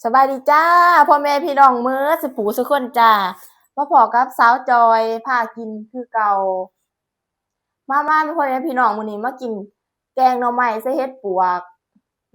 ສະບາຍດີຈ້າ ພໍ່ແມ່ພີ່ນ້ອງເໝິດສູ່ຜູ້ສູ່ຄົນຈ້າ ມາພໍ້ກັບສາວຈ່ອຍພາກິນຄືເກົ່າ. ມາ ມາ ພໍ່ແມ່ພີ່ນ້ອງ ມື້ນີ້ມາກິນແກງໜໍ່ໄມ້ໃສ່ເຫັດປວກ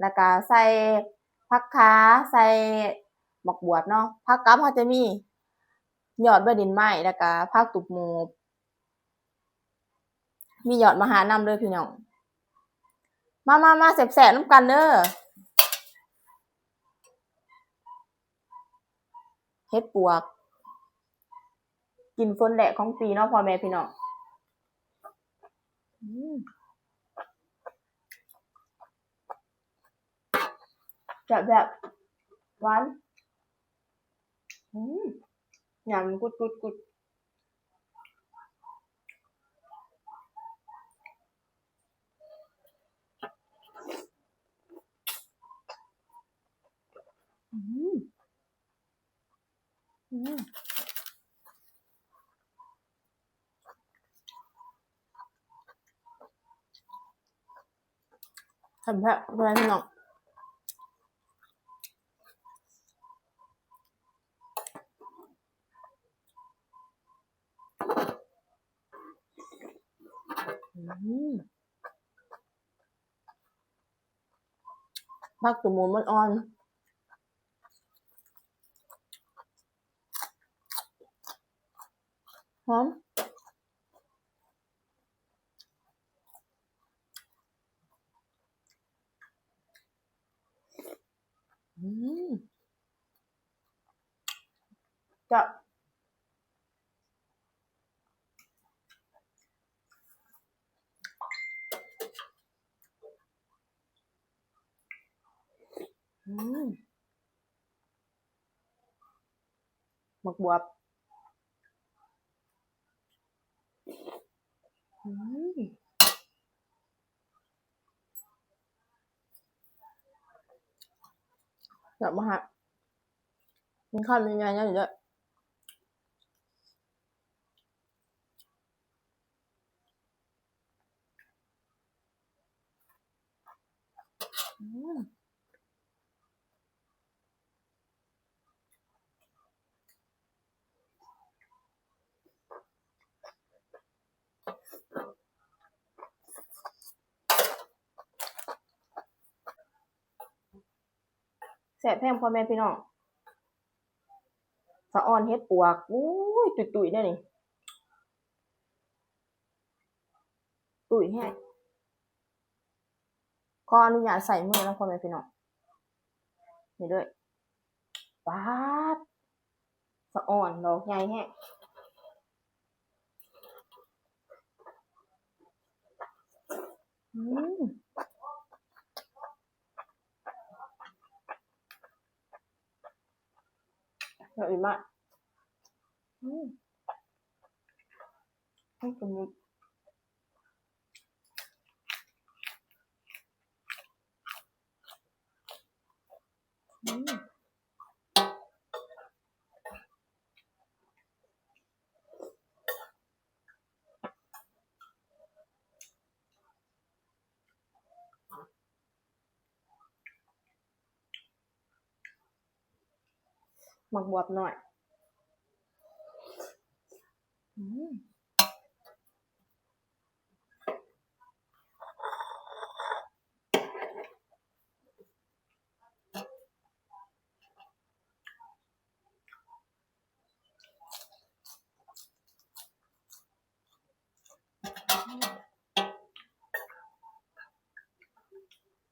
ແລ້ວກະໃສ່ຜັກຂາ ໃສ່ໝາກບວບເນາະ. ຜັກກັບເຮົາຈະມີຍອດໃບດິນໄມ້ ແລ້ວກະຜັກຕຸບໝູບ ມີຍອດມະຫານຳເດີພີ່ນ້ອງ. ມາ ມາ ມາ ແຊບໆນຳກັນເດີ. ເຫັດປວກ ກິນຝົນແລກຂອງປີເນາະ ພໍ່ແມ່ພີ່ນ້ອງ. ອືມ ແຊບໆ ຫວານ. ອືມ ຫຍຳກຸດໆໆ. ອືມ ອືມ ແຊບໆ ພໍ່ແມ່ພີ່ນ້ອງ. ອືມ ຜັກຕຸບໝູບມັນອ່ອນ ຫອມ. ອືມ ແຊບ. ອືມ ໝາກບວບ. ອືມ ແຊບບໍ່ຮະ? ມັນຄຳໃຫຍ່ໆ ເດີ. ອືມ ແຊບແຮງ ພໍ່ແມ່ພີ່ນ້ອງ. ສະອອນເຫັດປວກ ໂອ້ຍ ຕຸ້ຍໆ ແນວນີ້ ຕຸ້ຍແຮງ. ຂໍອະນຸຍາດໃຊ້ມືນຳ ພໍ່ແມ່ພີ່ນ້ອງ. ນີ້ເດີ ປາດ ສະອອນດອກໃຫຍ່ແຮງ. ອືມ ແລ້ວອີກມາ ອືມ ອືມ ອືມ ໝາກບວບນ້ອຍ. ອືມ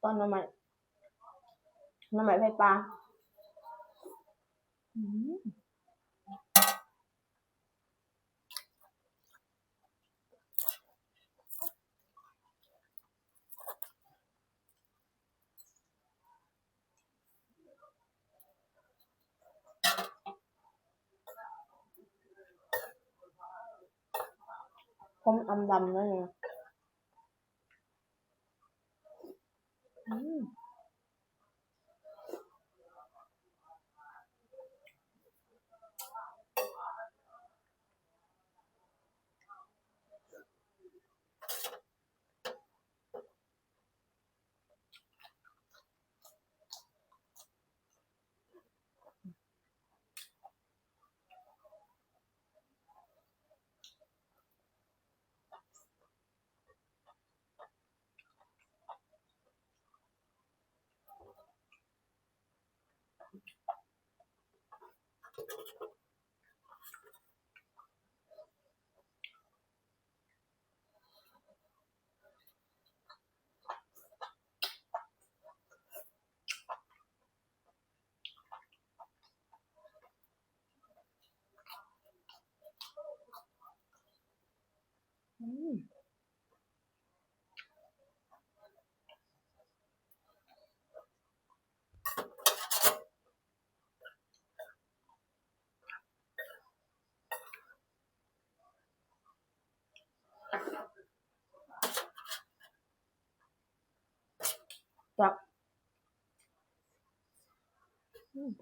ຕອນໜໍ່ໄມ້ ໜໍ່ໄມ້ໄຟປ່າ. ອືມ ຄົມອຳລຳເລີຍ. ອືມ ອ ອືມ ແຊບ ອືມ.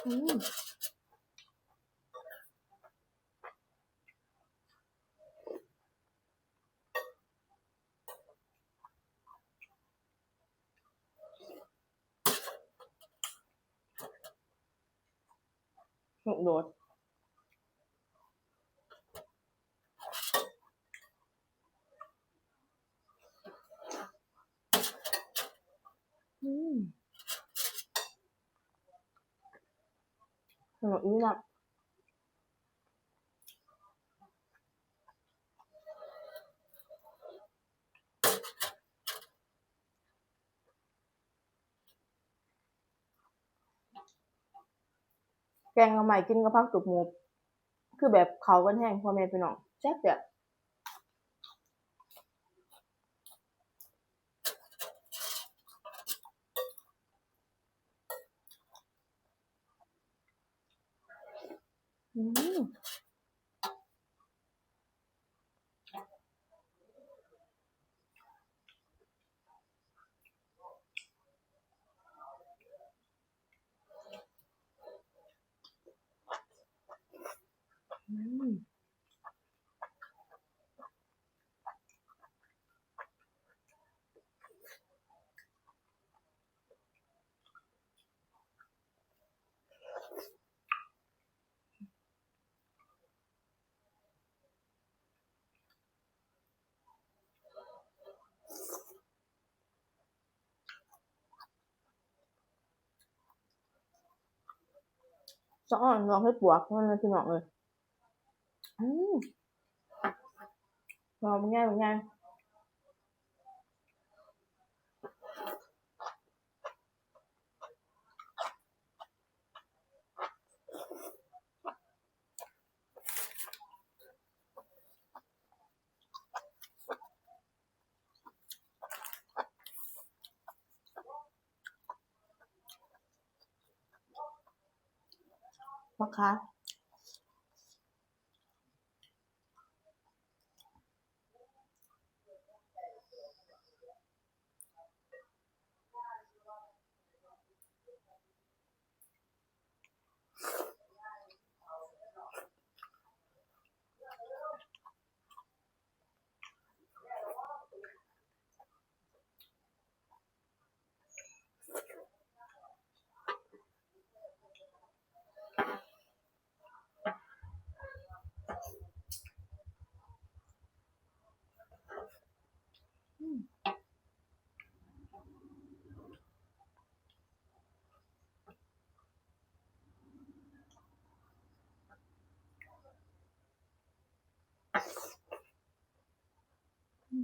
ອືມ ລູກໂດດ ອືມ ສະໜຸກດີນະ. ແກງໜໍ່ໄມ້ກິນກັບຜັກຕຸກໝູ ຄືແບບເຂົ້າກັນແຮງ ພໍ່ແມ່ພີ່ນ້ອງ ແຊບໆ. ອືມ. ອືມ. ສະອອນໜອກເຫັດປວກ ພໍ່ແມ່ພີ່ນ້ອງເອີຍ. ອືມ ໜໍ່ບັກໃຫຍ່ ບັກໃຫຍ່. ບັກຂາ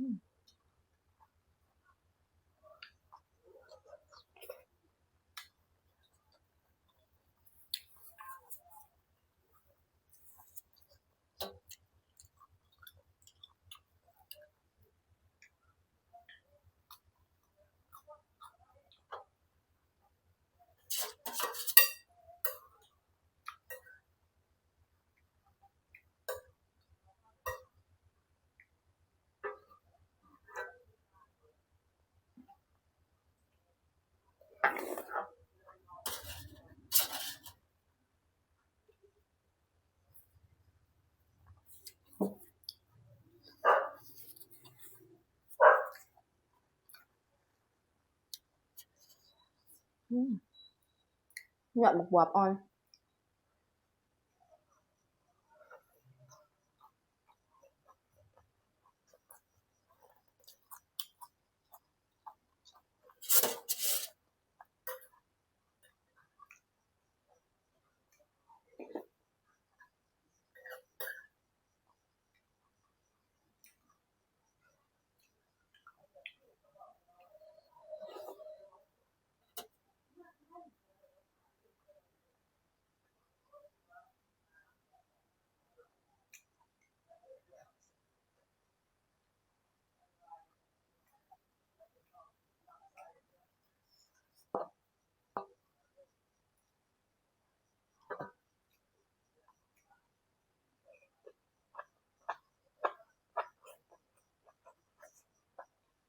ມ. ອືມ ຍອດໝາກບວບອ່ອນ.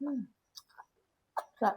ອືມ ແຊບ.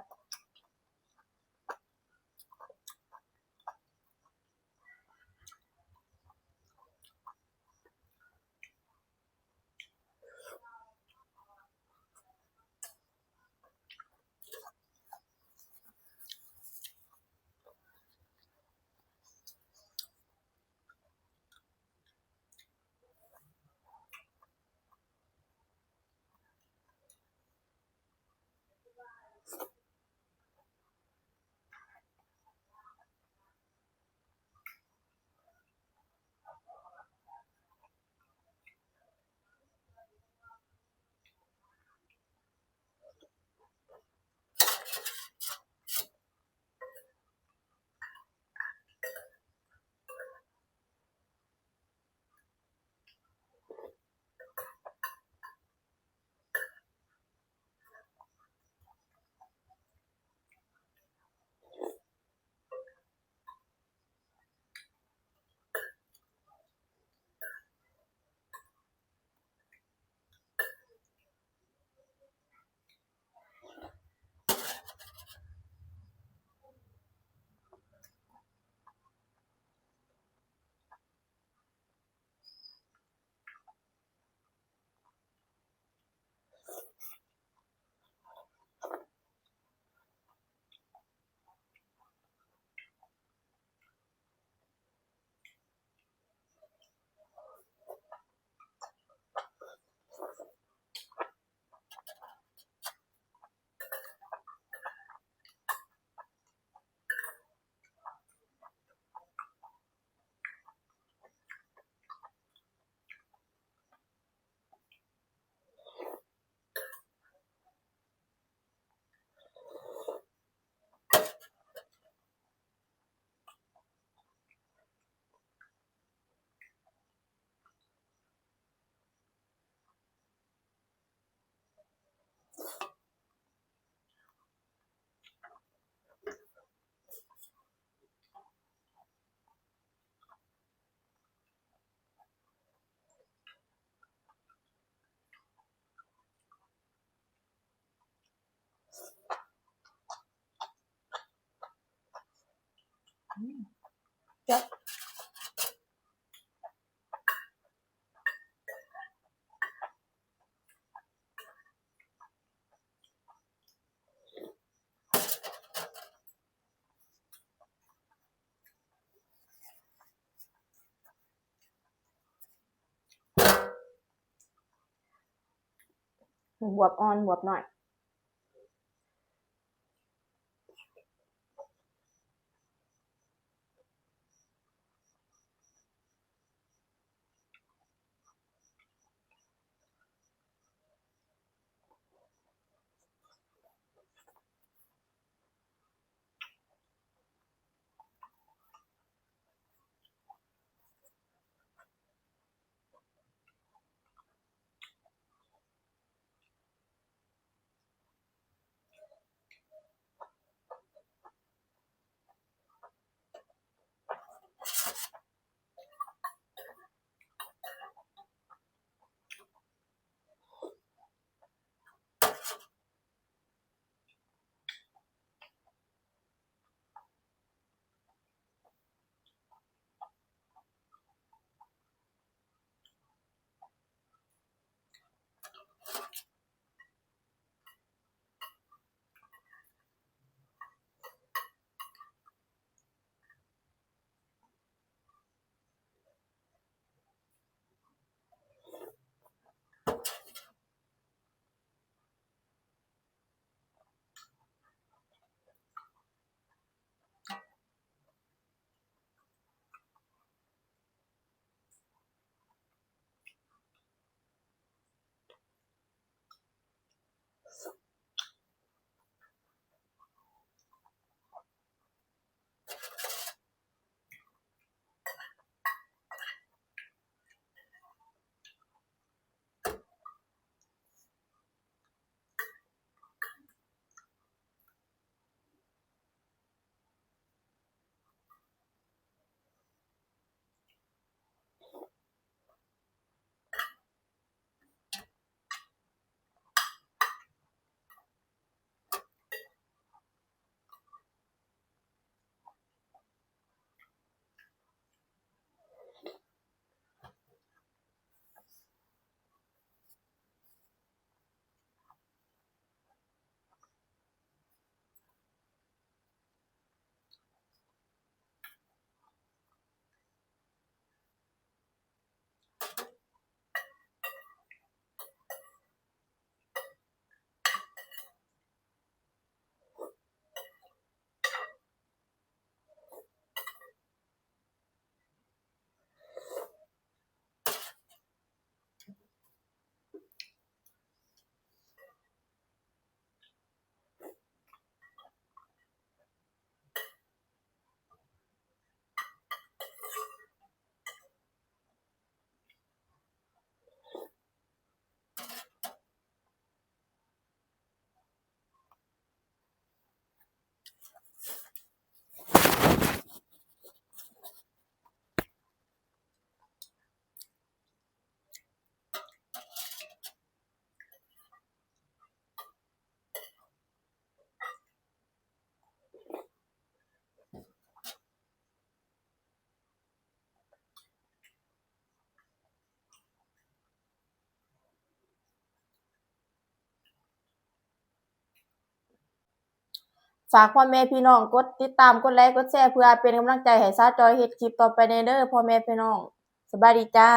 ອືມ ແຊບ. ບວບອ່ອນ ບວບນ້ອຍ. ຝາກພໍ່ແມ່ພີ່ນ້ອງກົດຕິດຕາມ ກົດໄລ ກົດແຊ ເພື່ອເປັນກຳລັງໃຈໃຫ້ສາວຈ່ອຍເຮັດຄລິບຕໍ່ໄປແດ່ເດີພໍ່ແມ່ພີ່ນ້ອງ. ສະບາຍດີຈ້າ.